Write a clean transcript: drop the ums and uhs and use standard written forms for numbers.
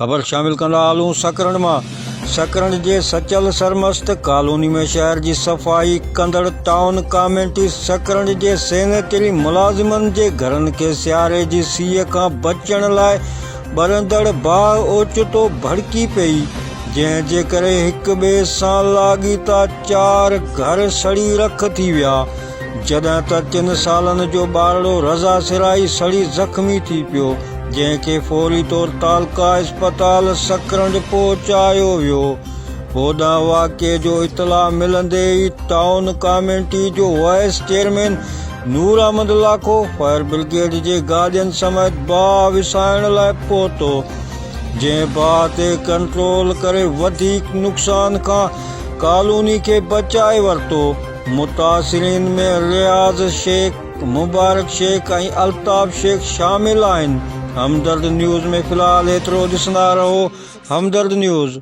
خبر شامل ڪندا هلون سڪرنڊ مان سڪرنڊ جي سچل سرمست ڪالوني ۾ شهر جي صفائي ڪندڙ ٽائون ڪاميٽي سڪرنڊ جي سينيٽري ملازمن جي گهرن کي سياري جي سيء کان بچڻ لاء ٻرندڙ باهه اوچتو ڀڙڪي پئي جنهن جي ڪري هڪ ٻئي سان لاڳيتا چار گهر سڙي رک ٿي ويا جڏهن ته ٽن سالن جو ٻارڙو رضا سرائي سڙي زخمي ٿي پيو، جنهن کي فوري طور تعلقه اسپتال سڪرنڊ پهچايو ويو. هوڏانهن واقعي جو اطلاع ملندي ئي ٽائون ڪاميٽي جو vice chairman Noor Ahmed Lakho fire brigade جي گاڏين سميت باهه وسائڻ لاء پهتو، جنهن باهه تي ڪنٽرول ڪري وڌيڪ نقصان کان ڪالوني کي بچائي ورتو. متاثرين ۾ رياض شيخ، مبارڪ شيخ ۽ الطاف شيخ شامل آهن. همدرد نيوز ۾ في الحال ايترو ڏسندا رهو همدرد نيوز.